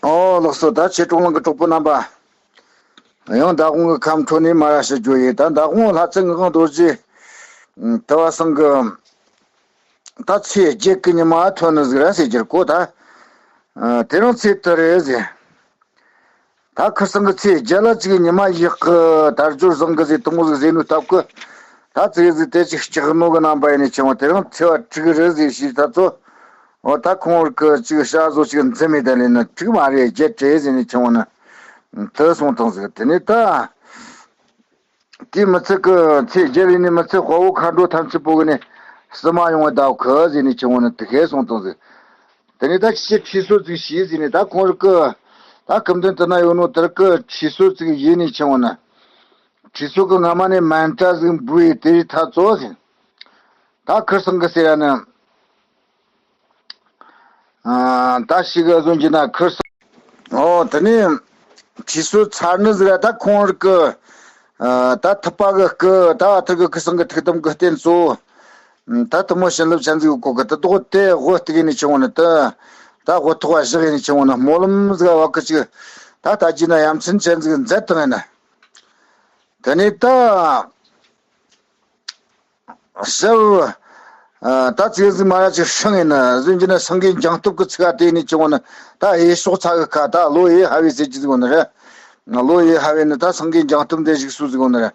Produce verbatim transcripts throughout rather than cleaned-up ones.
ཨོ་ལགས་སོ། ད་ཆོས་གྲོང་ལམ་གྱི་གྲོགས་པོ་རྣམ་པ། ཡང་མདང་དགོང་གི་ཁམས་ཁྲོད་ནས་མར་ར་ཞུ་རྒྱུ་ཡིན། ད་མདང་དགོང་ལྷ་རྩེ་ངག་དབང་རྡོ་རྗེ་ཐུབ་པ་སང་གི་ད་ཚེས་བརྒྱད་ཀྱི་ཉི་མ་ཐོན་ནི་ཟིག་ར་ཟེར་རྒྱུར་གོ། ད་དེ་རིང་ཚེས་དུ་རེད་ཟེར། ད་ཁིར་སང་གི་ཚེས་བརྒྱད་ལ་ཅིག་ཉི་མ་ཡག་གི་དལ་འབྱོར་བཟང་གི་ཟེར་དུ་མོ་ཟིག་ཟེར་ནོ་སྟབས་གི། ད་ཚེས་ཟིག་དེ་ཅིག་ལྕགས་ནོ་གི་རྣམ་པ་ཡིན་ནི་ཆེ་བ། དེ་རིང་ཚེས་པ་དྲུག་རེད་ཟེར་ཞིག་ད་ཚོ། འོ་ད་ཁོང་རིག་གི་ཅིག་ཤ་བཟོ་ཅིག་འཛིན་མེད་ད་ལས་ན་དྲུག་མ་རེད་བརྒྱད་རེད་ཟེར་ནས་ཆུང་བ་ན་དེ་སོང་དང་ཟིག། དེ་ནས་ད་དེའི་མི་ཚེ་གི་ཚེས་བརྒྱད་ལས་ནས་མི་ཚེ་དཔའ་བོ་མཁའ་འགྲོ་ཐམས་ཅད་པོ་གི་ནས་བསུ་མ་ཡོང་བའི་ཟླ་ཁུ་ཟེར་ནས་ཆུང་བ་ན་དེ་གས་སོང་དང་ཟིག། དེ་ནས་ད་ཅི་ཁྲིད་སྲོལ་ཅིག་བྱས་ཟེར་ནས་ད་ཁོང་རིག་གི་ད་སྐུ་མདུན་དུ་ན་ཡོད་ནོ་དེར་གི་ཁྲིད་སྲོལ་ཅིག་ཡིན་ནས་ཆུང་བ་ན་ཁྲིད་སྲོལ་གི་སྔ་མ་ནས་མན་ཏྲ་ཟིག་འབུལ་ཡི་དེ་རིགས་ཐ་ཚོ་ཟིན། ད་ཁིར་སང་གི་ཟེར་ཡ་ནི། ཨ། ད་ཞིག་ག་བཟོ་གྱི་ན་ཁིར་སང་། ཨོ་དེ་ནས་ཁྲིད་སྲོལ་ཚར་ནི་ཟིག་ར། ད་ཁོང་རིག་གི་ཨ། ད་ཐུབ་པ་གི་སྐུ་ད་ཐུག་གི་ཁིར་སང་གི་ཐུགས་དམ་གི་རྟེན་གཙོ་བོ། ད་དུ་མོ་བྱིན་རླབས་ཅན་ཟིག་གོ་གི། དེ་དོག་དེ་དབུ་སྟེགས་ནས་ཆུང་བ་ནི་དེ། ད་དབུ་ཐོག་བ་བཞག་ནས་ཆུང་བ་ནི་སྨོན་ལམ་ཟིག་བ་གི་ཅིག། ད་ལྟ་གྱི་ན་ཡ་མཚན་ཅན་ཟིག་མཛད་དང་ཡིན་ན། དེ་ནས་ད། ཞབས། ཨ། ད་ཚིག་ཟིག་མ་ར་ཅིག་ཧྲང་ཡིན་ན་བཟོ་གྱི་ན་སངས་རྒྱས་འཇམ་སྟོབས་ཀྱི་ཚིག་ག་དེ་ནས་ཆུང་བ་ན་ད་གཡས་ཕྱོགས་ཚ་གི་ཁ་ད་ལོ་ཡེ་ཧ་བའི་ཟེར་གྱི་ཟིག་ཡོད་ནི་རེད། ལོ་ཡེ་ཧ་བའི་ནི་ད་སངས་རྒྱས་འཇམ་སྟོབས་འདི་བཞུགས་སུ་ཟིག་ཡོད་ནི་རེད།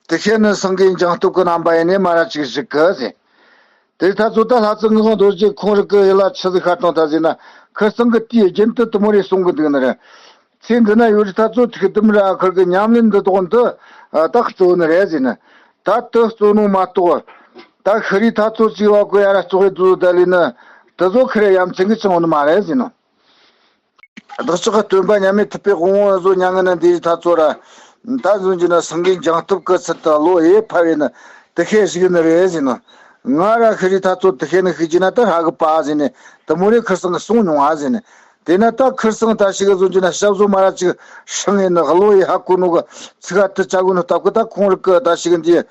དེ་ཤེས་ནི་སངས་རྒྱས་འཇམ་སྟོབས་ཀྱི་རྣམ་པ་ཡིན་ནས་མ་ར་ཅིག་བཞུགས་གི་ཟེར། དེ་ད་ཚོ་ད་ལྷ་རྩེ་ངག་དབང་རྡོ་རྗེ་ཁོང་རིག་གི་ཡིད་ལ་ཆི་ཟིག་ཤར་བཏང་ད་ཟེར་ན། ཁིར་སང་གི་དུས་རྒྱུན་དུ་དུ་མོ་རེ་གསུང་གི་འདུག་ནི་རེད། ཚེ་འདི་ན་ཡོད་རིགས་ད་ཚོ་ཐུགས་དམ་ར་ཁུར་གི་ཉམས་ལེན་འདི་དོག་འདི། ཨ། ད་གཙོ་ནི་རེད་ཟེར་ན། ད་དུ་གཙོ་ནོ་མ་གཏོགས། ད་ཤི་རིགས་ད་ཚོ་ཅིག་བ་གོ་ཡ་ར་གཙོ་བའི་དུ་ད་ལི་ནི། དུ་ཚོ་ཁི་རེ་ཡ་མཚན་གི་ཆང་ནི་མ་རེད་ཟེར་ནོ། བདག་ཅག་གི་སྟོན་པ་མཉམ་མེད་ཐུབ་པའི་དབང་བོ་བཟོ་མྱ་ངན་ན་འདི་རིགས་ད་ཚོ་ར། ད་བཟོ་གྱི་ན་སངས་རྒྱས་འཇམ་སྟོབས་ཀྱི་ཚུལ་དུ་བློ་ཡེ་ཕ་བས་ན་དུ་ཤེས་ཞིག་ནི་རེད་ཟེར་ནོ། ང་ར་ཤི་རིགས་ད་ཚོ་དུ་ཤེས་ནི་ཤིག་གྱི་ན་ད་ཧ་གི་པ་ཟེར་ནས་དུ་མོ་རེ་ཁིར་སང་གི་གསུང་མྱོང་ཨ་ཟེར་ནས། དེ་ན་ད་ཁིར་སང་ད་ཞིག་གི་བཟོ་གྱི་ན་ཞབས་བཟོ་མ་ར་ཅིག་ཧྲང་ཡིན་ནི་བློ་ཡེ་ཧ་གོ་ནོ་གི་ཚིག་ག་དུ་བཅའ་གོ་ནོ་སྟབས་གི་ད་ཁོང་རིག་གི་ད་ཞིག་འདི།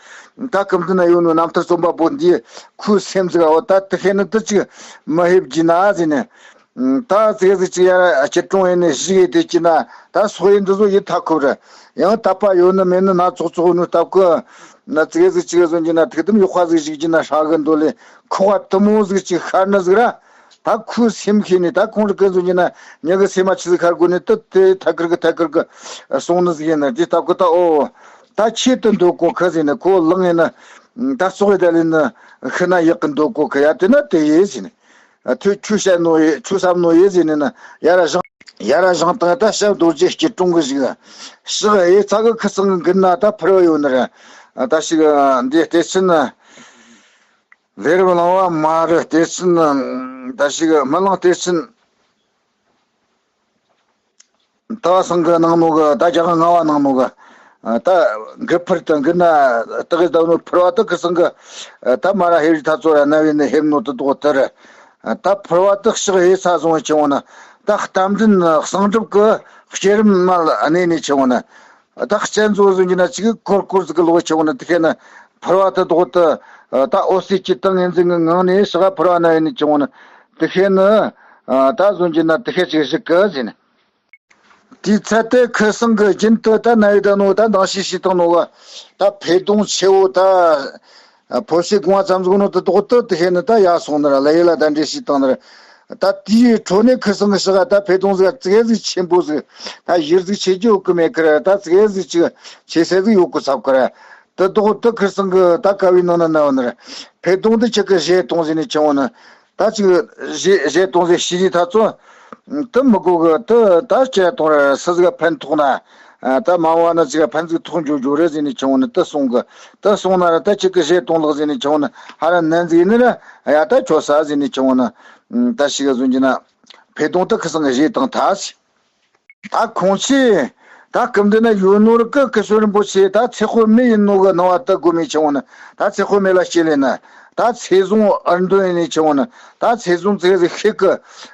ད་སྐུ་མདུན་ན་ཡོད་ནོ་རྣམ་ཐར་རྩོམ་པ་པོ་འདི་ཁོའི་སེམས་ཟིག་འོ་ད་དུ་ཤེས་ནི་དུ་ཅིག་མི་ཧེབ་གྱི་ན་ཟེར་ནས། ད་ཙིག་ཟིག་ཅིག་ཡར་སྐྱིད་གྲོང་ཡིན་ནི་ཞིག་ཡེ་དེ་ཀྱི་ན་ད་སོག་ཡིན་འདི་ཚོ་ཡིད་ཐ་ཁུབ་རེད། ཡང་དད་པ་ཡོད་ནི་མེད་ནི་སྣ་ཚོགས་ཚོགས་ནོ་སྟབས་ཀི། ན་ཙིག་ཟིག་ཅིག་བཟོ་གྱི་ན་ཐུགས་དམ་ཡག་པ་ཟིག་ཞིག་གྱི་ན་ཧྲ་གི་འདོད་ལས་ཁོག་པ་དུ་མོ་ཟིག་ཅིག་ཤར་ནི་ཟིག་ར། ད་ཁོའི་སེམས་ཤེས་ནས་ད་ཁོང་རིག་གི་བཟོ་གྱི་ན་ཉི་གི་སེམས་མ་ཆི་ཟིག་ཤར་དགོས་ནས་དུ་དེ་ཐད་ཀར་གི་ཐད་ཀར་གི་སོང་ནི་ཟིག་ཡིན་ན་དེ་སྟབས་ཀི་ད་ཨོ། ད་ཆེད་དུ་འདོད་གོ་ཁི་ཟེར་ནས་ཁོ་ལངས་ཡིན་ན། ད་སོག་ཡི་ད་ལས་ནི་ཤི་ན་ཡག་གི་འདོད་གོ་ཁི་ཡ་དེ་ན་དེ་ཡེ་ཟེར་ནས། ཨ། ཐུགས་ཆུ་བཤད་ནོ་ཡེ་ཆུ་བསམ་ནོ་ཡེ་ཟེར་ནས་ན་ཡ་ར་བཞེངས་ཡ་ར་བཞེངས་དང་ད་ཞབས་རྡོ་རྗེ་སྐྱིད་གྲོང་གི་ཞིག་ཞག་ཡེ་ཚ་གི་ཁི་སང་གི་འགུལ་ན་ད་ཕུར་བ་ཡོད་ནི་ར། ད་ཞིག་འདི་སྟེ་ཚུན་ན་ལས་རབ་བླང་བ་མ་རུ་སྟེ་ཚུན་ན་ད་ཞིག་མི་ལང་སྟེ་ཚུན། ད་སང་གི་ནང་ནོ་གི་ད་རྒྱ་གར་ང་བ་ནང་ནོ་གི། ད་གི་ཕུར་དང་གི་ན་ད་གི་ད་ནོ་ཕུར་བ་ད་གི་སང་གི། ད་མ་ར་ཧེ་རི་ད་ཚོ་ར་ན་བི་ནི་ཧེམ་ནོ་ད་དོ་ད་ར། ད་ཕུར་བ་ད་ཤག་ཧེ་ས་སོང་ཆེ་བོ་ན། ད་རྟ་མགྲིན་གསང་སྒྲུབ་གི་བསྐྱེད་རིམ་མ་ལ་གནས་ནས་ཆེ་བོ་ན། ད་སྤྱན་ཚོ་བཟུང་གི་ན་ཅིག་གོར་གོར་ཟིག་གི་ལོག་ཆེ་བོ་ན་དེ་ཁེ་ན་ཕུར་བ་ད་དོ་ད། ད་འོ་སི་ཅི་ཏང་ངན་ཟིག་གི་ངང་ནས་ཤག་ཕུར་བ་ན་ཡིན་ནས་ཆེ་བོ་ན། དེ་ཁེ་ན། ད་བཟུང་གི་ན་དེ་ཁེ་ཅིག་ཞིག་གི་ཟིན། དེའི་ཚེ་དེ་ཁི་སང་གི་རྒྱུན་དུ་ད་ན་ཡི་ད་ནོ་ད་འདང་ཞིག་ཞིག་བཏང་ནོ་ག། ད་འཕེལ་གདུང་ཆེ་བོ་ད། ཕོ་ཤི་གུང་བ་ཙམ་ཟིག་ནོ་ད་དོག་ཏུ་དེ་ཧེ་ནི་ད་ཡ་སོང་ནི་ར་ལ་ཡི་ལ་ད་འདྲེ་ཞིག་བཏང་ནི་ར། ད་དེའི་འཕྲོ་ནས་ཁི་སང་གི་ཞག་ད་འཕེལ་གདུང་ཟིག་ཙིག་ཟིག་ཆེན་པོ་ཟིག། ད་ཡིར་ཟིག་ཆེ་རྒྱུ་ཡོད་གི་མེད་གི་ར། ད་ཙིག་ཟིག་ཅིག་ཆེ་ས་ཟིག་ཡོད་གི་ཚབ་གི་ར། ད་དོག་ཏུ་ཁི་སང་གི་ད་ཀ་བའི་ནང་ན་ན་བ་ནི་ར། འཕེལ་གདུང་དེ་ཆི་གི་བཞེས་གཏོང་ཟིན་ནི་ཆེ་བོ་ནི། ད་ཅིག་བཞེས་བཞེས་གཏོང་ཟེར་ཤི་རི་ད་ཚོ། དུ་མི་དགོས་གི་དུ་ད་སྐྱེ་གཏོང་ར་སུ་ཟིག་ཕན་ཐོགས་ན། ད་མ་བ་ན་ཅིག་ཕན་ཟིག་ཐོགས་འཇོག་འཇོག་རེད་ཟེར་ནས་ཆུང་བོ་ནི་དུ་གསུང་གི། དུ་གསུང་ན་ར་ད་ཅིག་གི་བཞེས་གཏོང་ལགས་ཟེར་ནས་ཆུང་བོ་ནི་ཧ་ར་ནན་ཟིག་ནི་ར་ཡ་ད་ཁྱོད་ས་ཟེར་ནས་ཆུང་བོ་ནི། ད་ཤི་ག་བཟུང་གྱི་ན། འཕེལ་གདུང་དུ་ཁི་སང་གི་བཞེས་བཏང་ཐལ་ཟེར། ད་ཁོང་ཚོས་ད་སྐུ་མདུན་ན་ཡོད་ནོ་རིགས་ཀྱི་སྐུ་ཞབས་རིན་པོ་ཆེ་ད་ཚེ་དཔག་མེད་ཡིན་ནོ་གི་སྣང་བ་དུ་དགོས་མེད་ཆེ་བོ་ནི། ད་ཚེ་དཔག་མེད་ལ་སྐྱེས་ལེ་ན་ད་ཚེ་བཟུང་ཨར་འདོན་ཡིན་ནི་ཆེ་བོ་ནི། ད་ཚེ་བཟུང་ཙིག་ཟིག་ཤེད་ཀི་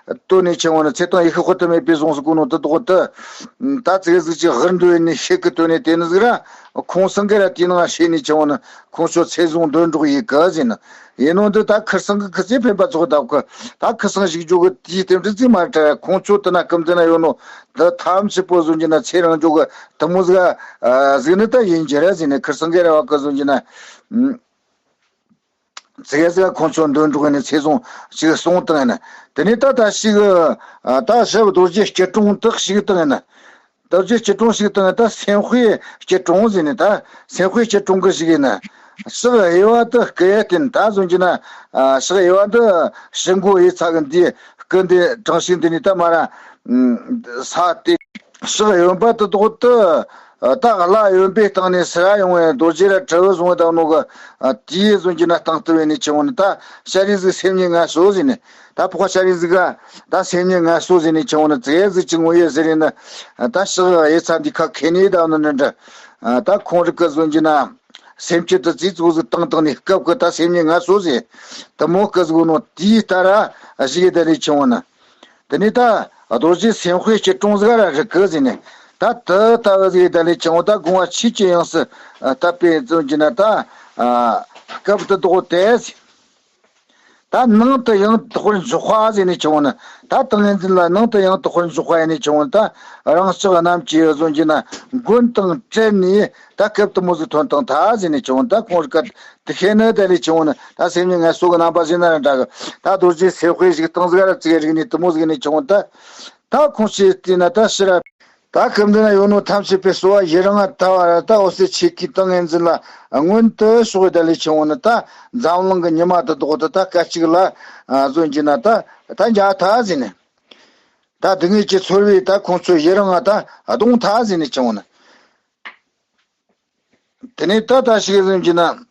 བཏོན་ནི་ཆེ་བོ་ནི། ཚེ་དང་ཡི་ཤེས་དཔག་ཏུ་མེད་པའི་གཟུངས་སུ་བཀོད་ནོ་དུ་དོག་ཏུ། ད་ཙིག་ཟིག་ཅིག་ཨར་འདོན་ཡིན་ནི་ཤེད་ཀི་བཏོན་ནི་དེ་ནི་ཟིག་ར། ཁོང་སང་གི་ར་དེའི་ནང་ཤེས་ནི་ཆེ་བོ་ནི། ཁོང་ཚོ་ཚེ་བཟུང་འདོན་འགྲོགས་ཡི་གི་ཟེར་ནི། ཡིན་ནོ་འདི་ད་ཁིར་སང་གི་ཁི་ཚེ་འཕེན་པ་ཚོགས་ད་ཁོ་ད་ཁིར་སང་ཞིག་འཇོག་གི་དེའི་རྟེན་འབྲེལ་ཚིག་མ་རེད། ཁོང་ཚོ་དེ་ན་སྐུ་མདུན་ན་ཡོད་ནོ་འདི་ཐམས་ཅད་པོ་བཟོ་རྒྱུ་ན་ཚེ་རིང་འཇོག་གི་དུ་མོ་ཟིག་ཨ་ཟིག་ནི་ད་ཡིན་གྱི་རེད་ཟེར་ནས། ཁིར་སང་གི་རེ་བ་གི་བཟོ་རྒྱུ་ན་ཙི་གེ་ཟིག་ཁོང་ཚོ་འདོན་འགྲོ་གི་ནི་ཚེ་བཟུང་ཞིག་གསུང་བཏང་ཡིན་ན། དེ་ནས་ད་ད་ཞིག་ཨ་ད་ཞབས་རྡོ་རྗེ་སྐྱིལ་ཀྲུང་དག་ཞིག་བཏང་ཡིན་ན། རྡོ་རྗེ་སྐྱིལ་ཀྲུང་ཞིག་བཏང་ཡིན་ད་སེམས་དཔའི་སྐྱིལ་ཀྲུང་ཟེར་ནས། ད་སེམས་དཔའི་སྐྱིལ་ཀྲུང་གི་ཞིག་ཡིན་ན། ཕྱག་གཡས་པ་དེ་སྐུ་ཡ་བསྟན་ད་བཟོ་རྒྱུ་ན། ཨ་ཕྱག་གཡས་པ་འདི་ཕྱི་མགོ་གཡས་ཚ་གི་འདི་སྐུ་འདི་དྲང་ཞིག་འདི་ནས་ད་མ་ར་ས་སྟེ། ཕྱག་གཡོན་པ་དེ་དོག་ཏུ་ད་བླ་གཡོན་པའི་སྟེང་ནས་སུ་ར་ཡོང་བའི་རྡོ་རྗེ་ར་གྲི་བོ་བཟུང་བ་དང་ནོ་གི་དེའི་བཟོ་རྒྱུ་ན་སྟེང་དུ་བས་ནས་ཆེ་བོ་ནི་ད་ཤ་རིགས་ཟིག་སེམས་ཉིད་ངལ་གསོ་ཟེར་ནས། ད་ཕོ་ཤ་རིགས་ཟིག་ག་ད་སེམས་ཉིད་ངལ་གསོ་ཟེར་ནས་ཆེ་བོ་ནི་ཙི་གེ་ཟིག་ཅིག་ངོ་ཡོད་ཟེར་ནས་ནི། ད་ཕྱག་གཡས་ཚ་འདི་ཁ་ཁེ་ནས་ད་ནི་ནི་འདྲ། ད་ཁོང་རིགས་གི་བཟོ་རྒྱུ་ན་སེམས་ཅན་དུ་ཙི་ཙུག་ཟིག་བཏང་བཏང་ནས་སྐབས་གི་ད་སེམས་ཉིད་ངལ་གསོ་ཟེར། དུ་མོ་སྐུ་གཟུགས་ནོ་དེའི་ལྟར་ཞིག་ད་ནས་ཆེ་བོ་ནི། དེ་ནས་ད་རྡོ་རྗེ་སེམས་དཔའི་སྐྱིལ་ཀྲུང་ཟིག་ར་རིག་གི་ཟེར་ནས། ད་དེ་ལྟ་བུ་ཟིག་ད་ལས་ཀྱང་ད་དགོངས་པ་ཆོས་ཀྱི་དབྱིངས་སུ་བཏབ་པའི་བཟོ་རྒྱུ་ན་ད་སྐབས་དེ་དོག་དེ་ཟེར། ད་ནང་དུ་ཡང་དོག་པར་འཇོག་པ་ཟེར་ནས་ཀྱང་ནི། ད་ཏིང་ངེ་འཛིན་ལ་ནང་དུ་ཡང་དོག་པར་འཇོག་པ་ཡིན་ནས་ཀྱང་ད་རང་ལྕགས་རྣམས་ཀྱི་བཟོ་རྒྱུ་ན་མགོན་དང་བྲལ་ནས་ད་སྐབས་དེ་མོ་ཟིག་ཐོན་དང་ད་ཟེར་ནས་ཀྱང་ད་ཁོང་རིག་ག་དེ་ཤེས་ནི་དེ་ལས་ཆུང་ནི་ད་སེམས་ཉིད་ངལ་གསོ་གི་རྣམ་པ་ཟིན་ན་ར་འདྲ་གི། ད་རྡོ་རྗེ་སེམས་དཔའི་གཞུག་སྟངས་ཟིག་ར་ཙིག་རིག་ནས་དུ་མོ་ཟིག་ནས་ཆུང་ད། ད་ཁོང་ཆེ་བལྟས་ན་ད་ཕྱི་ར། ད་སྐུ་མདུན་ན་ཡོད་ནོ་ཐམས་ཅད་པའི་གསོལ་བ་ཡི་རང་ང་ད་བ་ར་ད་འོད་ཟེར་ཆེ་ཁའི་ཏིང་ངེ་འཛིན་ལ་མངོན་དུ་ཕྱོགས་ད་ལས་ཆུང་ནི་ད་འཛམ་གླིང་གི་ཉི་མ་དུ་ལྡོག་ཏུ་ད་སྐད་ཅིག་ལ་བཟོ་རྒྱུ་ན་ད་ད་འཇའ་ཐ་ཟིན་ནི། ད་སྡུག་བསྔལ་གྱི་ཚོར་བས་ད་ཁོང་ཚོ་ཡི་རང་ང་ད་གདུང་ཐ་ཟིན་ནི་ཆུང་ནི། དེ་ནས་ད་ལྟ་ཞིག་གཟིམ་གྱི་ན།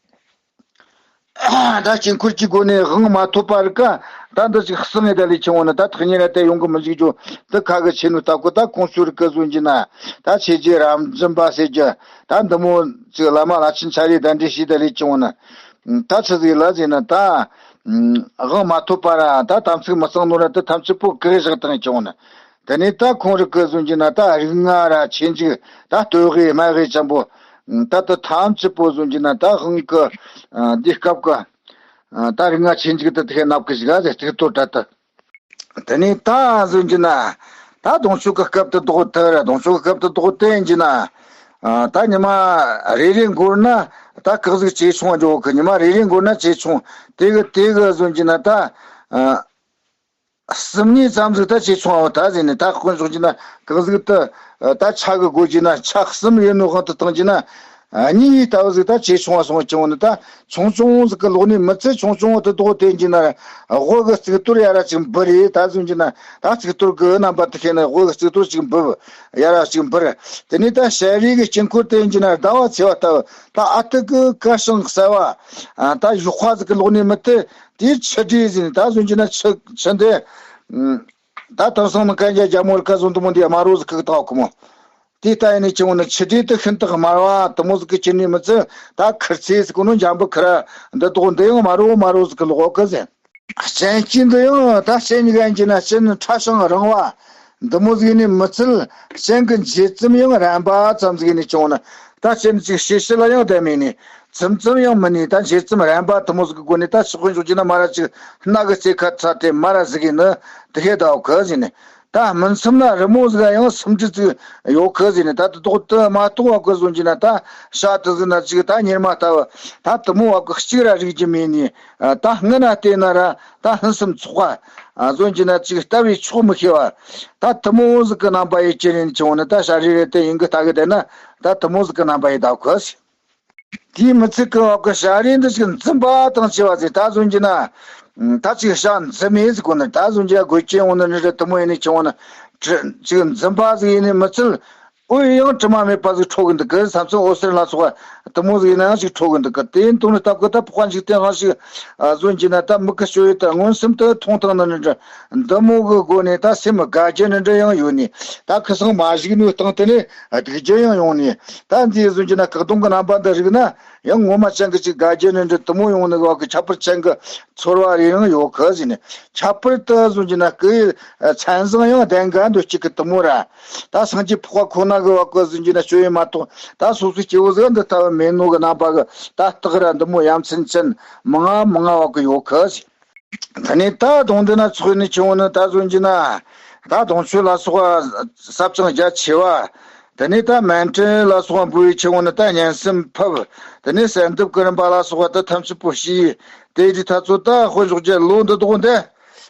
ད་དཀྱིལ་འཁོར་གྱི་སྒོ་ནས་དབང་མ་ཐོབ་པ་རིག་ག་ད་འདི་ཅིག་གསང་ངེ་ད་ལས་ཆེ་བོ་ནི་ད་ཐག་ཉེ་ར་དེ་ཡོང་གི་མི་འཇུག་རྒྱུ་འདི་ཁ་གི་ཆེ་ནུ་ལྟ་གོ་ད་ཁོང་ཚོ་རིག་གི་གཟོན་གྱི་ན། ད་ཆེ་རྗེ་རབ་འཛིན་པ་ཟེར་རྒྱུ་ད་འདི་མོ་ཅིག་བླ་མ་ལྷ་ཆེན་ཆ་རེ་ད་འདྲེ་ཤེས་ད་ལས་ཆེ་བོ་ནི། ད་ཆི་ཟིག་ལ་ཟེར་ན་ད། དབང་མ་ཐོབ་པ་ར་ད་དམ་ཚིག་མི་གཙང་ནོ་ར་དེ་ཐམས་ཅད་པོ་གེགས་བཞག་དང་ཆེ་བོ་ནི། དེ་ནས་ད་ཁོང་རིག་གི་གཟོན་གྱི་ན་ད་རིགས་ལྔ་ར་ཆེ་འཇིག་ད་སྟོད་གཡས་སྨད་གཡས་ཅན་པོ། ད་ད་ཐམས་ཅད་པོ་གཟོན་གྱི་ན་ད་དབང་གི་འདི་སྐབས་གི་ད་རིགས་ལྔ་ཆེ་འཇིག་ད་དེ་ནབ་གི་ཞིག་ཨ་ཟེར་ཏིག་ཏོ་ད་ད། དེ་ནས་ད་གཟོན་གྱི་ན་ད་གདོང་ཕྱོགས་གི་སྐབས་དུ་ལྡོག་དེ་ར་གདོང་ཕྱོགས་གི་སྐབས་དུ་ལྡོག་དེ་ཡིན་གྱི་ན། ད་ཉི་མ་རེ་རེ་འགོར་ན་ད་གག་ཟིག་ཇེ་ཆུང་འགྲོ་གི། ཉི་མ་རེ་རེ་འགོར་ན་ཇེ་ཆུང་དེ་གི་དེ་གི་གཟོན་གྱི་ན་ད། གསུམ་གཉིས་ཙམ་ཟིག་ད་ཇེ་ཆུང་བ་ད་ཟེར་ནས། ད་དཀོན་མཆོག་གྱི་ན་གང་ཟིག་ད་ད་ཆ་གི་སྒོ་གྱི་ན་ཆ་གསུམ་ཡོད་ནོ་གང་དུ་བཏང་གྱི་ན། གཉིས་ལྟ་བུ་ཟིག་ད་ཇེ་ཆུང་བ་སོང་བ་ཆུང་བ་ནི་ད་ཆུང་ཆུང་ཟིག་གི་ལོག་ནས་མི་ཚེ་ཆུང་ཆུང་བ་དུ་ལྡོག་དེ་གྱི་ན་དབུ་གི་གཙུག་ཏོར་ཡ་ར་ཅིག་འབུར་རེ་ད་ཟུང་གྱི་ན། ད་གཙུག་ཏོར་གི་རྣམ་པ་དུ་ཤེས་ན་དབུ་གི་གཙུག་ཏོར་ཅིག་འབུར་ཡ་ར་ཅིག་འབུར། དེ་ནས་ད་ཤ་རིག་གི་དཀྱིལ་འཁོར་དེ་གྱི་ན་ཟླ་བ་ཚེས་པ་ལྟ་བུ་ད་ཨ་ཐུ་གི་ཀ་ཤང་གསལ་བ་ད་ཞོགས་པ་ཟིག་གི་ལོག་ནས་མི་ཚེ། དེའི་ཆུ་འདྲེས་ཟིན་ད་གཟོན་གྱི་ན་ཆུ་ཆུ་འདི། ད་དེང་སང་ནི་གན་རྒྱ་རྒྱ་མོར་ཁ་བཟོ་འདི་མོ་འདི་དམར་རོ་ཟིག་ཁུག་ཏག་གི་མོ། དེ་ལྟ་ཡིན་ནི་ཆུང་ནི་ཆུ་འདྲེས་དེ་ཤིན་ཏུ་དམར་བ་དེ་མོ་ཟིག་གི་ཁྱེར་ནི་མི་ཚེ་ད་ཁིར་ཚེ་ཟིག་གོ་ནོ་འཇམ་པོ་ཁིར་འདི་དོག་འདི་ཡང་དམར་རོ་དམར་རོ་ཟིག་གི་ལོག་གི་ཟེར། སྤྱན་གྱི་འདི་ཡང་ད་སྤྱན་གཉིས་ཀ་ཡིན་གྱི་ན་སྤྱན་ནི་ཕྲ་ཞིང་རིང་བ་འདི་མོ་ཟིག་ནི་མི་ཚུལ་སྤྱན་གྱི་འབྱེད་ཙམ་ཡང་རན་པ་ཙམ་ཟིག་ནི་ཆུང་ནི། ད་སྤྱན་ཅིག་ཤེས་ཤེས་ལ་ཡང་ལྡན་མེད་ནི། ཙམ་ཙམ་ཡང་མིན་ནི་ད་འབྱེད་ཙམ་རན་པ་དེ་མོ་ཟིག་གི་སྒོ་ནས་ད་ཕྱི་དཔོན་ཞོག་གྱི་ན་མ་ར་ཅིག་སྣ་གི་རྩེ་ཁ་ཚ་དེ་མ་ར་ཟིག་གི་ནི་དེ་ཧེ་ད་འོ་ཁ་ཟིག་ནི། ད་སྨིན་མཚམས་ན་རི་མོ་ཟིག་ཡང་སུམ་ཁྲི་ཟིག་ཡོད་ཁ་ཟིག་ནི། ད་དེ་དོག་དེ་མ་གཏོགས་བ་གི་བཟོ་གྱི་ན་ད་ཤ་དེ་ཟིག་ན་ཅིག་ད་གཉེར་མ་ལྟ་བུ་ད་དེ་མོ་བ་གི་གཅིག་ར་རིག་རྒྱུ་མེད་ནི། ད་སྔ་ན་བལྟས་ན་ར་ད་ཕུན་སུམ་ཚོགས་པ་བཟོ་གྱི་ན་ཅིག་ལྟ་བའི་ཆོག་མི་ཤེས་བ་ད་དེ་མོ་ཟིག་གི་རྣམ་པ་ཡི་ཅི་རིན་ཆུང་ནི། ད་ཤ་རི་རེ་དེ་ཡིན་གི་ལྟ་གི་བསྡད་ན་ད་དེ་མོ་ཟིག་གི་རྣམ་པ་ཡི་ད་ཁ་ཟིག་དེའི་མི་ཚིག་གི་འོག་གི་ཤ་རིས་འདི་ཅིག་འཛིན་པ་དང་བཅས་པ་ཟེར། ད་གཟོན་གྱི་ན། ད་ཅིག་ཤ་འཛིན་མེད་ཟེར་གོ་ནི། ད་གཟོན་གྱི་དགོས་ཅན་འོང་ནི་རེད། དེ་མོ་ཡིན་ནི་ཆུང་ནི། ཅིག་འཛིན་པ་ཟིག་ཡིན་ནི་མི་ཚུལ། འོ་ཡང་དྲི་མ་མེད་པ་ཟིག་འཕྲོ་གི་འདུག་གི། ས་མཚམས་འོད་ཟེར་ལ་སོགས་པ་དེ་མོ་ཟིག་ཡིན་ན་ཡང་ཅིག་འཕྲོ་གི་འདུག་གི། དེ་ཡིན་དུས་ནི་སྟབས་གི་ད་ཕོག་པ་འཇིག་རྟེན་ཧང་ཞིག་གཟོན་གྱི་ན་ད་མི་གི་སྤྱོད་ཡུལ་ད་མངོན་སུམ་དུ་མཐོང་ཐང་ནི་འདྲ། འདི་མོ་གི་སྒོ་ནས་ད་སེམས་དགའ་རྒྱུ་ནི་འདྲ་ཡང་ཡོད་ནི། ད་ཁི་སང་མ་བཞུགས་ནོའི་སྟེང་དེ་ནས་སྡུག་རྒྱུ་ཡང་ཡོང་ནི། ད་འདི་གཟོན་གྱི་ན་བཀག་སྡོམ་གི་རྣམ་པ་འདི་རིག་ན་ཡང་ངོ་མ་ཅན་གི་ཅིག་དགའ་རྒྱུ་ནི་འདྲ་དེ་མོ་ཡོང་ནི་གི་བ་གི་ཁྱད་པར་ཅན་གི་ཚོར་བ་རེ་ཡང་ཡོད་གི་ཟེར་ནས། ཁྱད་པར་དུ་གཟོན་གྱི་ན་སྐུ་ཡི་མཚན་བཟང་ཡང་ལྡན་ག་འདོད་ཅིག་གི་དེ་མོ་ར། ད་སངས་རྒྱས་འཕགས་པ་ཁོ་ན་ གི་བ་གི་ཟིན་གྱི་ན་སྤྱོད་ཡས་མ་གཏོགས་ད་སོ་སོའི་སྐྱེ་བོ་ཟིག་འདི་ལྟ་བུ་མེད་ནོ་གི་རྣམ་པ་གི་ད་སྟག་ར་འདི་མོ་ཡ་མཚན་ཅན་མང་ང་མང་ང་བ་གི་ཡོད་གི། ད་ནི་ད་གདོང་འདི་ན་ཚོགས་ནི་ཆེ་བོ་ནི་ད་ཟིན་གྱི་ན་ད་གདོང་ཆོས་ལ་སོགས་པ་ཟབ་ཅིང་རྒྱ་ཆེ་བ། ད་ནི་ད་མཎྜལ་ལ་སོགས་པ་འབུལ་བའི་ཆེ་བོ་ནི་ད་སྙན་སེམས་ཕབ། ད་ནི་གསལ་འདེབས་ཀྱི་རིམ་པ་ལ་སོགས་པ་ད་ཐམས་ཅད་པོ་ཤེས། དེ་རིགས་ད་ཚོ་ད་དཔེ་འཇོག་རྒྱུ་ལོ་འདི་དག་འདི།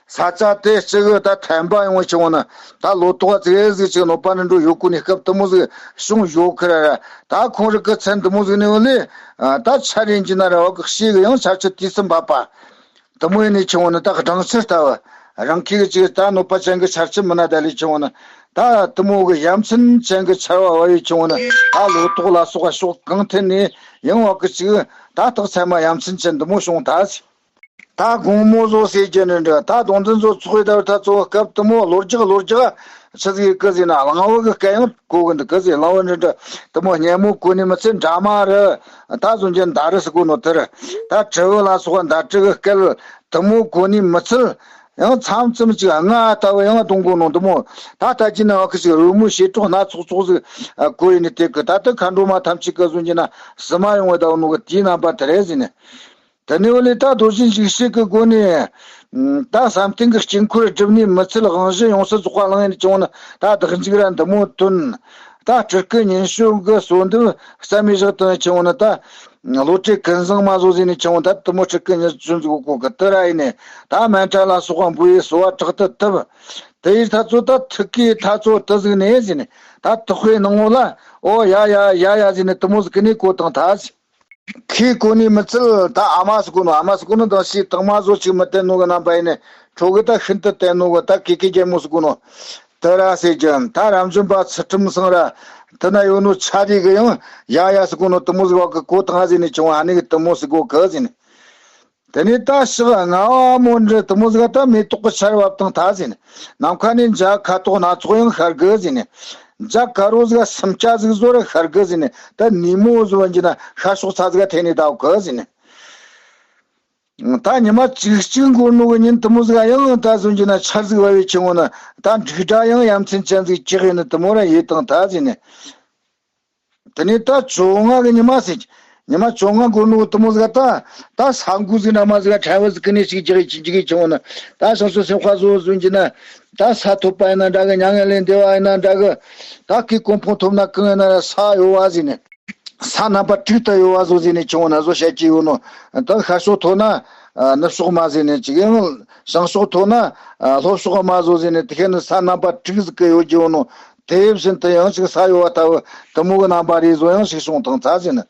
ས་ཆ་དེ་གཅིག་གི་ད་ཐན་པ་ཡོང་བའི་ཆེ་བོ་ནི་ད་ལོ་ཏོག་ཙིག་ཟིག་ཅིག་གནོད་པ་ནི་འགྲོ་ཡོད་གོ་ནི་སྐབས་དུ་མོ་ཟིག་བྱུང་ཡོད་ཁི་ར་ར། ད་ཁོང་རིགས་ཀྱི་མཚན་དུ་མོ་ཟིག་ནི་འོ་ལེ། ད་ཆ་རེན་གྱི་ན་ར་བ་གི་ཤེས་གི་ཡང་ཆར་ཆུ་དུས་སུ་འབབ་པ། དུ་མོ་ཡིན་ནི་ཆེ་བོ་ནི་ད་སྦྲང་ཆུ་ལྟ་བུ། རང་ཁྱི་གི་ཅིག་ད་གནོད་པ་ཅན་གི་ཆར་ཆུ་མི་ན་ད་ལི་ཆེ་བོ་ནི། ད་དུ་མོ་གི་ཡ་མཚན་ཅན་གི་ཆར་བ་བ་ཡི་ཆེ་བོ་ནི། ད་ལོ་ཏོག་ལ་སོགས་པ་ཕྱོགས་གང་ཐད་ནས་ཡང་བ་གི་ཅིག་ད་སྟག་ཚད་མ་ཡ་མཚན་ཅན་དུ་མོ་བྱུང་ད་ཟིག་ད་དགོང་མོ་བཟོ་ཟེར་རྒྱུ་ནི་འདྲ། ད་གདོང་འཛིན་བཟོ་ཚོགས་ཡི་ད་ད་ཚོ་སྐབས་དུ་མོ་ལོ་རྒྱག་ལོ་རྒྱག་ཆི་ཟིག་གི་ཟིན་ན་གླང་བུ་གི་སྐད་ཡང་གོ་གི་འདུག་གི་ཟིན། གླང་བུ་འདྲ་འདྲ་དུ་མོ་སྙན་མོ་གོ་ནི་མི་ཚད། འདྲ་མ་རི་ད་བཟོ་རྒྱུ་མདའ་རི་ཟེར་གོ་ནོ་དེ་རི་ད་དྲིལ་བུ་ལ་སོགས་པ་མདའ་གྲི་གི་སྐད་དུ་མོ་གོ་ནི་མི་ཚད། ཡང་མཚམས་མཚམས་ཅིག་རྔ་ལྟ་བུ་ཡང་གཏོང་གོ་ནོ་དུ་མོ། ད་ལྟ་ཅི་ན་བ་གི་ཅིག་རོལ་མོའི་བྱེ་བྲག་སྣ་ཚོགས་ཚོགས་ཟིག་གོ་ཡི་ནི་དེ་གི་ད་ལྟ་མཁའ་འགྲོ་མ་ཐམས་ཅད་གི་བཟོ་རྒྱུ་ན་སུ་མ་ཡོང་བའི་ད་བ་ནོ་གི་དེའི་རྣམ་པ་དེ་རེད་ཟིན་ནི། དེ་ནས་འོ་ལེ་ད་རྡོ་རྗེ་འཇིགས་བྱེད་ཀྱི་སྒོ་ནས། ད་བསམ་གཏན་གྱི་དཀྱིལ་འཁོར་བསྒྲུབས་ནས་མི་ཚུལ་དབང་བཞི་ཡོངས་སུ་རྫོགས་པ་བླངས་ཡིན་ཀྱང་ན་ད་བདག་འཇིགས་ར་འདི་མོ་བཏོན། ད་སྤྲུལ་སྐུ་ཉིད་བྱོན་གྱི་གསོལ་འདེབས་རྩ་མེད་བཞག་དང་ཀྱང་ན་ད། བློ་གྲོས་ཀུན་བཟང་མ་བཟོ་ཟིན་ནས་ཀྱང་ད་དུ་མོ་སྤྲུལ་སྐུ་ཉིད་བྱོན་ཟིག་གོ་གི་དེ་ར་ཡིན་ནས་ད་མཎྜལ་ལ་སོགས་པ་འབུལ་ཡས་གསོལ་བ་དྲག་ཏུ་བཏབ། དེ་ཡི་ད་ཚོ་ད་ཐུགས་ཀའི་ད་ཚོ་དུ་ཟིག་ནས་ཟིན་ནས་ད་དུ་དཔེ་ནང་ངོ་ལ་ཨོ་ཡ་ཡ་ཡ་ཡ་ཟིན་ནས་དུ་མོ་ཟིག་གི་ནས་གོ་དང་ད་ཟིན། ཁོས་གོ་ནི་མི་ཚུལ་ད་ཨ་མ་ཟེར་གོ་ནོ། ཨ་མ་ཟེར་གོ་ནོ་དང་ཤི་དང་མ་བཟོ་ཅིག་མི་བསྟན་ནོ་གི་རྣམ་པ་ཡིན་ནི། ཁྲོ་གི་ད་ཤིན་ཏུ་བསྟན་ནོ་གི་ད་ཀི་ཀི་རྒྱལ་མོ་ཟེར་གོ་ནོ། དེ་ར་ཟེར་གྱི་ད་རབ་འབྱམས་པ་ཚུལ་ཁྲིམས་སང་ར་དེ་ན་ཡོད་ནོ་ཆ་རེ་གི་ཡང་ཡ་ཡ་ཟེར་གོ་ནོ་དུ་མོ་ཟིག་བ་གི་གོ་དང་ཟེར་ནི་ཆུང་བ་ནི་གི་དུ་མོ་ཟིག་གོ་གི་ཟེར་ནི། དེ་ནས་ད་ཞག་ལྔ་བ་མོ་འདྲི་དུ་མོ་ཟིག་ད་མེ་ཏོག་གི་ཆར་བབས་དང་ད་ཟེར་ནི། ནམ་མཁའ་ནས་འཇའ་ཁ་དོག་སྣ་ཚོགས་ཡང་ཤར་གི་ཟེར་ནི། འཇའ་དཀར་རོ་ཟིག་སུམ་བརྒྱ་ཟིག་བཟོ་ར་ཤར་གི་ཟེར་ནི། ད་ནུས་མོ་བཟོ་བ་འགྱི་ན་ཤར་ཕྱོགས་ཚ་ཟིག་ཐེ་ནི་ད་གི་ཟེར་ནི། ད་ཉི་མ་བཅུ་གཅིག་འགོར་ནོ་གི་ཉིན་དུ་མོ་ཟིག་ཡང་ད་བཟོ་འགྱི་ན་ཆར་ཟིག་བབས་ཡོད་ཆུང་ངོ་ན་ད་འབྲུག་སྒྲ་ཡང་ཡ་མཚན་ཅན་ཟིག་ཅིག་ཡིན་ནི་དུ་མོ་ར་ཡེ་དང་ད་ཟེར་ནི། དེ་ནས་ད་བཅོ་ལྔ་གི་ཉི་མ་ཟེར། ཉི་མ་བཅོ་ལྔ་འགོར་ནོ་དུ་མོ་ཟིག་ད་ད་ས་འགུལ་ཟིག་ན་མ་ཟིག་ཕྲན་བུ་ཟིག་གི་ནས་ཞིག་རྒྱག་གི་ཅིག་རྒྱག་གི་ཆུང་ངོ་ན་ད་བྱང་ཕྱོགས་སེམས་དཔའ་བཟོ་བཟོ་འགྱི་ན་ད་ས་ཐོབ་པ་ཡིན་ན་འདྲ་གི། མྱ་ངན་ལས་འདས་པ་ཡིན་ན་འདྲ་གི། ད་ཁོས་གོ་འཕང་ཐོབ་ན་གང་ཡིན་ན་ར་ས་གཡོ་བ་ཟེར་ནི། ས་རྣམ་པ་དྲུག་ཏུ་གཡོ་བ་བཟོ་ཟེར་ནི་ཆུང་ངོ་ན་བཟོ་བཤད་ཀྱི་ཡོད་ནོ། ད་ཤར་ཕྱོགས་མཐོ་ན་ནུབ་ཕྱོགས་དམའ་ཟེར་ནི་ཅིག་ཡང་བྱང་ཕྱོགས་མཐོ་ན་ལྷོ་ཕྱོགས་དམའ་བཟོ་ཟེར་ནི། དེ་ཁེ་ནི་ས་རྣམ་པ་དྲུག་ཟིག་གི་གཡོ་རྒྱུ་ཡོད་ནོ། དེ་བཞིན་དུ་ཡང་ཅིག་ས་གཡོ་བ་ལྟ་བུ་དུ་མོ་གི་རྣམ་པ་རེ་བཟོ་ཡང་ཞིག་བྱུང་དང་ཚ་ཟིན།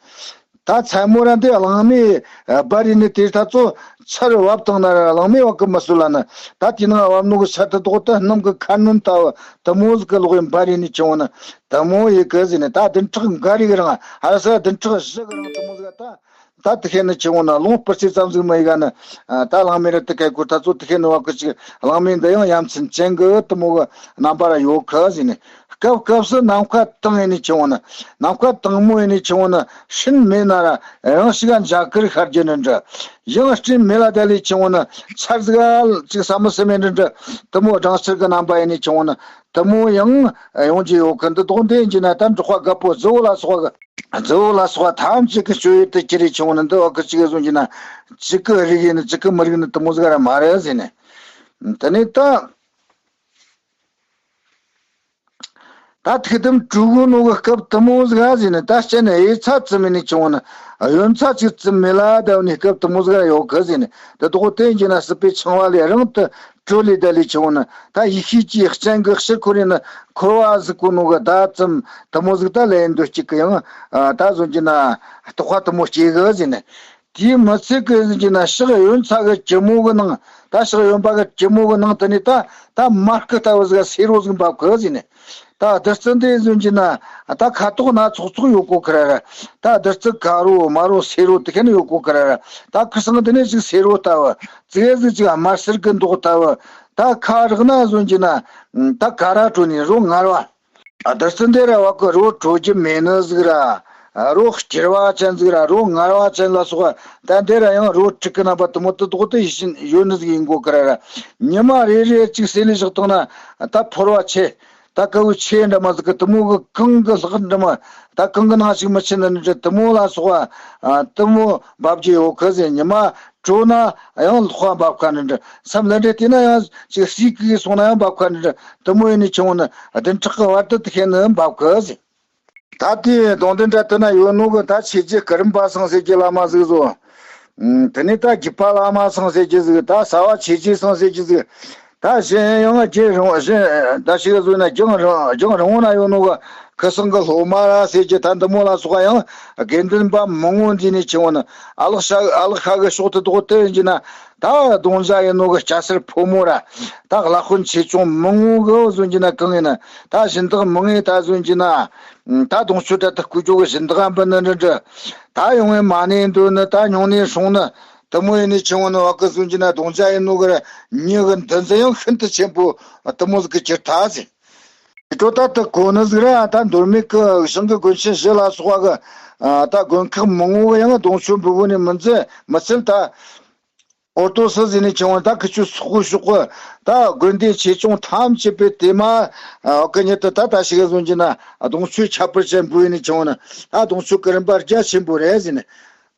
ད་མཚན་མོ་ར་འདི་གླང་མའི་སྦར་ཡིན་ནི་དེ་ད་ཚོ་ཆར་བབས་དང་ན་ར་གླང་མའི་བ་གི་མི་སྲོད་ལ་ནི། ད་དེ་ནང་བབས་ནོ་གི་ཆར་དུ་དོག་ཏུ་སྣུམ་གི་ཁ་སྣོན་ལྟ་བུ་དུ་མོ་ཟིག་གི་ལོག་ཡིན་པ་རེ་ནི་ཆུང་ངོ་ན་དུ་མོ་ཡི་གི་ཟིན་ནི། ད་བདུན་ཕྲག་འགའ་རེ་གི་རིང་ཧ་ས་བདུན་ཕྲག་བཞི་གི་རིང་དུ་མོ་ཟིག་ད། ད་དེ་ཁེ་ནི་ཆུང་ངོ་ན་ལོང་སྤུར་ཚེ་ཙམ་ཟིག་མ་ཡི་ག་ནི། ད་གླང་མའི་རི་དུ་ཀའི་སྐོར་ད་ཚོ་དེ་ཁེ་ནི་བ་གི་ཅིག་གླང་མའི་འདི་ཡང་ཡ་མཚན་ཅན་གི་དུ་མོ་གི་རྣམ་པ་ར་ཡོད་གི་ཟིན་ནི། སྐབས་སྐབས་སུ་ནམ་མཁའ་དྭངས་ཡིན་ནི་ཆུང་ངོ་ན། ནམ་མཁའ་དྭངས་མོ་ཡིན་ནི་ཆུང་ངོ་ན་སྤྲིན་མེད་ན་ར་ཡང་ཞིག་ག་འཇའ་གུར་ཤར་རྒྱུ་ནི་འདྲ། ཡང་སྤྲིན་མེད་ལ་དེ་ལས་ཆུང་ངོ་ན་ཆར་ཟིག་ཅིག་ས་མི་སི་མེད་འདྲ་འདྲ་དུ་མོ་སྦྲང་ཆར་གི་རྣམ་པ་ཡིན་ནི་ཆུང་ངོ་ན་དུ་མོ་ཡང་ཡོང་རྒྱུ་ཡོད་གི། འདི་དོག་འདི་ཡིན་གྱི་ན་ད་འབྲོག་པ་རྒད་པོ་རྫི་བོ་ལ་སོགས་གི་རྫི་བོ་ལ་སོགས་པ་ཐམས་ཅད་ཀྱི་སྤྱོད་ཡུལ་དུ་གྱུར་རེ་ཆུང་ངོ་ན་འདི་བ་གི་ཅིག་གི་བཟུང་གྱི་ན་ཅིག་གི་རིག་ཡིན་ནི་ཅིག་གི་མི་རིག་ནི་དུ་མོ་ཟིག་ར་མ་རེད་ཟེར་ནས། དེ་ནས་ད། ད་ཐུགས་དམ་དྲུག་གོ་ནོ་གི་སྐབས་དུ་མོ་ཟིག་ཟེར་ནས། ད་སྤྱན་ནས་གཡས་ཚ་ཙམ་ཡིན་ནི་ཆུང་ངོ་ན་གཡོན་ཚ་ཅིག་ཙམ་མེད་ལ་ད་ནི་སྐབས་དུ་མོ་ཟིག་ཡོད་གི་ཟེར་ནས། དེ་དོག་དེ་ཡིན་གྱི་ན་སྲིད་པའི་འཆིང་བ་ལས་རིང་དུ་གྲོལ་ལས་ད་ལས་ཆུང་ངོ་ན་ད་ཡེ་ཤེས་ཀྱི་སྤྱན་གི་ཕྱིར་འཁོར་ཡིན་ན་འཁོར་བ་ཟིག་གོ་ནོ་གི་ད་ཙམ་དུ་མོ་ཟིག་ད་ལས་འདོད་གཅིག་གི་ཡང་ད་བཟུང་གྱི་ན་རྟོགས་པ་དུ་མོ་སྐྱེ་གི་ཟེར་ནས། དེའི་མི་ཚེ་གི་ཟིན་གྱི་ན་ཕྱག་གཡོན་ཚ་གི་གྱི་མོ་གི་ནང་། ད་ཕྱག་གཡོན་པ་གི་གྱི་མོ་གི་ནང་དུ་ནི་ད་ད་མར་སྐུ་ལྟ་བུ་ཟིག་སེར་རོ་ཟིག་འབབ་གི་ཟིན་ནས། ད་བདུད་རྩི་འདི་ཟིན་གྱི་ན་ད་ཁ་དོག་སྣ་ཚོགས་ཚོགས་ཡོད་གོ་ཁི་ར་ར། ད་བདུད་རྩི་དཀར་རོ་དམར་རོ་སེར་རོ་དེ་ཁེ་ནི་ཡོད་གོ་ཁི་ར་ར། ད་ཁུ་སང་འདི་ནས་ཅིག་སེར་རོ་ལྟ་བུ། ཙིག་ཟིག་ཅིག་དམར་སེར་གི་མདོག་ལྟ་བུ། ད་ཁ་རག་ན་ཟིན་གྱི་ན་ད་ཀ་ར་བྲོ་ནི་རོ་ངར་བ། བདུད་རྩི་འདི་ར་བ་གི་རོ་བྲོ་རྒྱུ་མེད་ནི་ཟིག་ར། རོ་སྐྱུར་བ་ཅན་ཟིག་ར། རོ་ངར་བ་ཅན་ལ་སོགས་པ། ད་འདི་ར་ཡང་རོ་དྲུག་གི་རྣམ་པ་དུ་མོ་དུ་དོག་དུ་ཡིད་བཞིན་ཡོད་ནི་ཟིག་ཡིན་གོ་ཁི་ར་ར། ཉི་མ་རེ་རེ་གཅིག་སེ་ལི་བཞག་བཏང་ན་ད་ཕོར་བ་ཆེ། ད་ ད་ཀ་བོའི་ཆེ་འདྲ་མ་ཟིག་གི་དེ་མོ་གི་གང་གི་ལྷག་འདྲ་མ། ད་གང་གི་ནང་ཞིག་མི་ཆེ་ན་འདྲ་དེ་མོ་ལ་སོགས་པ་དེ་མོ་འབབ་རྒྱུ་ཡོད་གི་ཟེར། ཉི་མ་དྲོ་ན་ཡང་ལྷག་པ་འབབ་ཁ་འདྲ་འདྲ། མཚམས་ལ་འདྲ་དེ་ན་ཡང་ཅིག་ཟས་གི་སོང་ན་ཡང་འབབ་ཁ་འདྲ་འདྲ། དེ་མོ་ཡིན་ནི་ཆུང་ནི་བདུན་ཕྲག་གི་བར་དུ་དེ་ཁེ་ནི་འབབ་གི་ཟེར། ད་དེ་གདོང་ལྡན་འདྲ་དེ་ན་ཡོད་ནོ་གི་ད་ཆོས་རྗེ་སྐུ་རིམ་པ་སང་ཟེར་གྱི་བླ་མ་ཟིག་བཟོ། དེ་ནས་ད་རྒྱུད་པ་བླ་མ་སང་ཟེར་གྱི་ཟིག་ད་ཟ་བ་ཆོས་རྗེ་སང་ཟེར་གྱི་ཟིག་ད་གཞན་ཡང་རྒྱུན་རིང་གཞན་ད་ཞིག་བཟོས་ན་རྒྱང་རིང་རྒྱང་རིང་བོ་ན་ཡོད་ནོ་གི་ཁུ་སང་གི་སློབ་མ་ར་ཟེར་གྱི་ད་འདི་མོ་ལ་སོགས་པ་ཡང་དགེ་འདུན་པ་མང་བོ་འདི་ནས་ཆེ་བོ་ནི་ཨ་ལག་ཤ་ཨ་ལག་ཤ་གི་ཕྱོགས་དེ་དོག་དེ་ཡིན་གྱི་ན། ད་གདོང་བཟའ་ཡིན་ནོ་གི་སྐྱ་སེར་ཕོ་མོ་ར། ད་བླ་དཔོན་ཆེ་ཆུང་མང་བོ་གི་བཟོ་འགྱི་ན་གང་ཡིན་ན། ད་སྦྱིན་བདག་མང་ངེ་ད་བཟོ་འགྱི་ན། ད་གདོང་ཆུ་དྲ་ད་སྐུ་ཇོ་གི་སྦྱིན་བདག་འབུལ་ནི་འདྲ་འདྲ། ད་ཡོང་ངེ་མ་ནས་འདོད་ནི་ད་ཉུང་ནས་སྲུང་ནི། དེ་མོ་ཡིན་ནི་ཆུང་ནི་བ་གི་བཟོ་འགྱི་ན་གདོང་བཟའ་ཡིན་ནོ་གི་ར་མྱི་གི་འདུ་འཛི་ཡང་ཤིན་ཏུ་ཆེན་པོ་དེ་མོ་ཟིག་གི་གྱུར་ཐལ་ཟེར། དེ་ད་ད་གོ་ནི་ཟིག་ར་ད་མདོ་སྨད་གི་ཞང་གི་དགོན་ཆེན་བཞི་ལ་སོགས་པ་གི། ད་དགོན་ཁག་མང་བོ་གི་ཡང་གདོང་ཆུ་འབུལ་བོ་ནི་མི་འཛི་མི་ཚུལ་ད། འོ་ཏོ་སི་ཟིན་ནས་ཆུང་བ་ད་ཁི་ཆུ་སོག་པོ་ཤོག་གི་ད་དགོན་སྡེ་ཆེ་ཆུང་ཐམས་ཅད་པའི་དེ་མ་ཨ་ཀི་ཉིད་དུ་ད་ད་ཞིག་བཟོ་འགྱི་ན་གདོང་ཆུ་ཁྱད་པར་ཅན་འབུལ་ནས་ཆུང་བ་ན་ད་གདོང་ཆུ་གི་རིམ་པ་རྒྱ་ཆེན་པོ་རེད་ཟིན་ནས་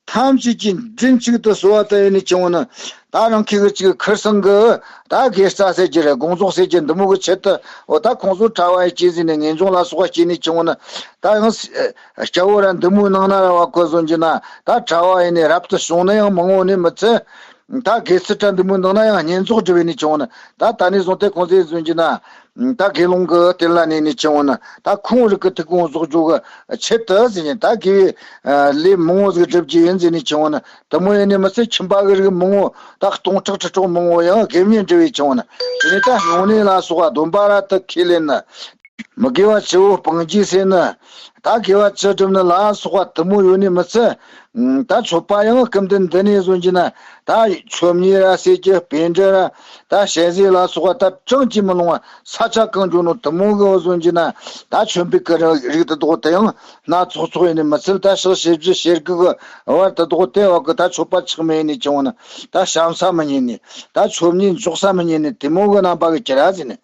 ཐམས་ཅད་ཀྱིས་མགྲིན་གཅིག་ཏུ་གསོལ་བ་དུ་ཡིན་ནས་ཆུང་བ་ན་ད་རང་ཁི་གི་ཅིག་ཁིར་སང་གི་ད་དགེ་རྩ་ཟེར་གྱི་རེད་དགོངས་རྫོགས་ཟེར་གྱི་འདི་མོ་གི་ཆེད་དུ་འོ་ད་ཁོང་ཚོ་གྲྭ་བ་ཡི་སྐྱེས་ཟིན་ནས་ངེས་འབྱུང་ལ་སོགས་པ་སྐྱེས་ནས་ཆུང་བ་ན་ད་ཡང་སྐྱ་བོ་ར་འདི་མོའི་ནང་ན་ར་བ་ཁོ་བཟོ་འགྱི་ན་ད་གྲྭ་བ་ཡིན་ནས་རབ་ཏུ་བྱུང་ན་ཡང་མང་བོ་ནས་མི་ཚེ། ད་དགེ་ཚུལ་གྲྭ་འདི་མོའི་ནང་ན་ཡང་བསྙེན་རྫོགས་སྒྲུབ་པའི་ནས་བྱུང་བ་ན་ད་ད་ནས་བཟུང་སྟེ་ཁོང་ཚོས་བཟོ་འགྱི་ན། ད་དགེ་སློང་གི་རྟེན་ལ་གནས་ནས་བྱུང་བ་ན་ད་ཁོང་རིགས་ཀྱི་ཐུགས་དགོངས་རྫོགས་རྒྱུ་གི་ཆེད་དུ་ཟེར་ནས་ད་དགེ་བའི་ལས་མང་བོ་ཟིག་སྒྲུབ་རྒྱུ་ཡིན་ཟེར་ནས་བྱུང་བ་ན་དེ་མོ་ཡིན་ནས་མི་ཚེ་ཁྱིམ་པ་གི་རིགས་མང་བོ་ད་སྟོང་ཕྲག་ཁྲི་ཕྲག་མང་བོ་ཡང་དགེ་བསྙེན་སྒྲུབ་པའི་བྱུང་བ་ན་དེ་ནས་ད་སྨྱུང་གནས་ལ་སོགས་པ་སྡོམ་པ་ར་ད་ཁས་ལེན་ན། མི་དགེ་བ་བཅུ་བོ་སྤང་རྒྱུ་ཟེར་ན། ད་དགེ་བ་བཅུ་སྒྲུབ་ནི་ལ་སོགས་པ་དེ་མོ་ཡོད་ནི་མི་ཚད། ད་མཆོད་པ་ཡང་སྐུ་མདུན་འདི་ནས་བཟོ་འགྱི་ན། ད་མཆོད་མེ་ར་ཟེར་གྱི་པཎ་ཌི་ར། ད་ཞལ་ཟས་ལ་སོགས་པ་ད་གྲངས་ཀྱིས་མི་ལོངས་པ་ས་ཆ་གང་འགྱོ་ནོ་དེ་མོ་གི་བཟོ་འགྱི་ན། ད་མཆོད་པའི་གི་རིགས་དེ་དག་དེ་ཡང་སྣ་ཚོགས་ཚོགས་ཡིན་ནི་མི་ཚད། ད་ཕྱག་བཞི་བཅུ་ཞེ་དགུ་གི་བར་དེ་དག་དེ་བ་གི་ད་མཆོད་པ་ཆག་མེད་ནི་བྱུང་ན། ད་བཤམ་ས་མི་ཉན་ནི། ད་མཆོད་མེ་འཇོག་ས་མི་ཉན་ནི་དེ་མོ་གི་རྣམ་པ་གི་གྱུར་ར་ཟེར་ནི།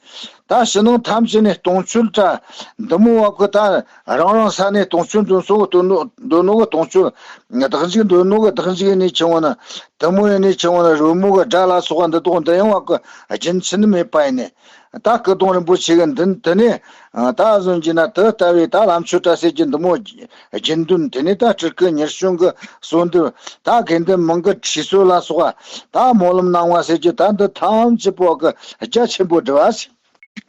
ད་ཕྱི་ནང་ཐམས་ཅད་ནས་སྟོང་མཆོད་དྲ་འདི་མོ་བ་གི་ད་རང་རང་ས་ནས་སྟོང་མཆོད་འདོན་སོ་འདོན་ནོ་འདོན་ནོ་གི་སྟོང་མཆོད། བདག་འཇུག་འདོན་ནོ་གི་བདག་འཇུག་ནས་ཆུང་བ་ན་དེ་མོ་ཡིན་ནས་ཆུང་བ་ན་རོལ་མོ་གི་སྒྲ་ལ་སོགས་པ་འདི་དག་འདི་ཡང་བ་གི་རྒྱུན་ཆད་མེད་པ་ཡིན་ནས། ད་སྐུ་གདུང་རིན་པོ་ཆེ་གི་མདུན་དུ་ནས་ད་གཟོན་གྱི་ན་དེ་ལྟ་བུའི་ད་ལམ་མཆོད་དྲ་ཟེར་གྱི་འདི་མོ་རྒྱུན་འདོན་དེ་ནས་ད་སྤྲུལ་སྐུ་ཉེར་བྱོན་གི་གསོལ་འདེབས་ད་དགེ་འདུན་མང་གི་ཁྲིད་གསོལ་ལ་སོགས་པ་ད་སྨོན་ལམ་གནང་བ་ཟེར་གྱི་ད་འདི་ཐམས་ཅད་པོ་གི་རྒྱ་ཆེན་པོ་སྒྲུབ་པ་ཟེར།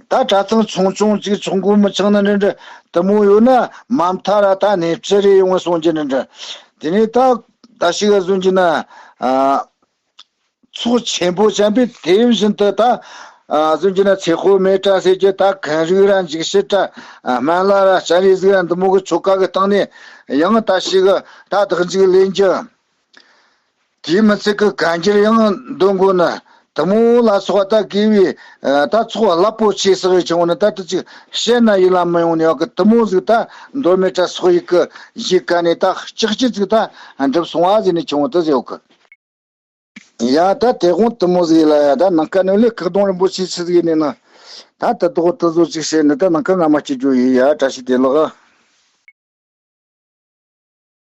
ད་གྲྭ་ཚང་ཆུང་ཆུང་གཅིག་ཆུང་གོ་མི་ཆང་ན་འདྲ་འདྲ་དེ་མོ་ཡོད་ན་མ་མཐའ་ར་ད་གནས་བཅུ་རེ་ཡོང་བ་སོང་གྱི་འདྲ་འདྲ། དེ་ནས་ད་ད་ཞིག་ག་གཟོན་གྱི་ན་ཨ་ཚོགས་ཆེན་པོ་ཅན་པས་དེ་བཞིན་དུ་ད་ཨ་གཟོན་གྱི་ན་ཚེ་དཔག་མེད་དྲ་ཟེར་གྱི་ད་གན་རིགས་ར་འཇིགས་བྱེད་དྲ་སྨན་བླ་ར་སྤྱན་རས་གཟིགས་ར་འདི་མོ་གི་ཆོ་ག་གི་སྟེང་ནས་ཡང་ད་ཞིག་ག་ད་བདག་འཇིགས་ལེན་རྒྱུ། དེའི་མི་ཚེ་གི་གན་རྒྱར་ཡང་འདོན་དགོས་ན་དེ་མོ་ལ་སོགས་པ་ད་དགེ་བའི་ད་ཚོགས་རླབས་པོ་ཆེ་བསགས་ཡོད་ཀྱང་ན་ད་དེ་ཅིག་བཤད་ན་ཡིད་ལ་མི་ཡོང་ནས་ཡོད་གི་དེ་མོ་ཟིག་ད་མདོ་སྨད་གྲྭ་ཚོགས་ཡིག་གི་ཡི་ག་ནས་ད་ལྕགས་ཀྱི་ཅིག་ད་འགྲུབ་སོང་བ་ཟེར་ནས་ཀྱང་དེ་ཟེར་ཡོད་གི། ཡ་ད་དེ་དགོང་དེ་མོ་ཟིག་ལ་ཡ་ད་ནང་ཁ་ནས་ལས་ཁག་གདོང་རིན་པོ་ཆེ་ཆི་ཟིག་ནས་ན་ད་དེ་དགོང་དེ་ཟོ་ཅིག་བཤད་ནས་ད་ནང་ཁ་ང་མ་སྐྱིད་རྒྱུ་ཡིན་ཡ། བཀྲ་ཤིས་བདེ་ལེགས།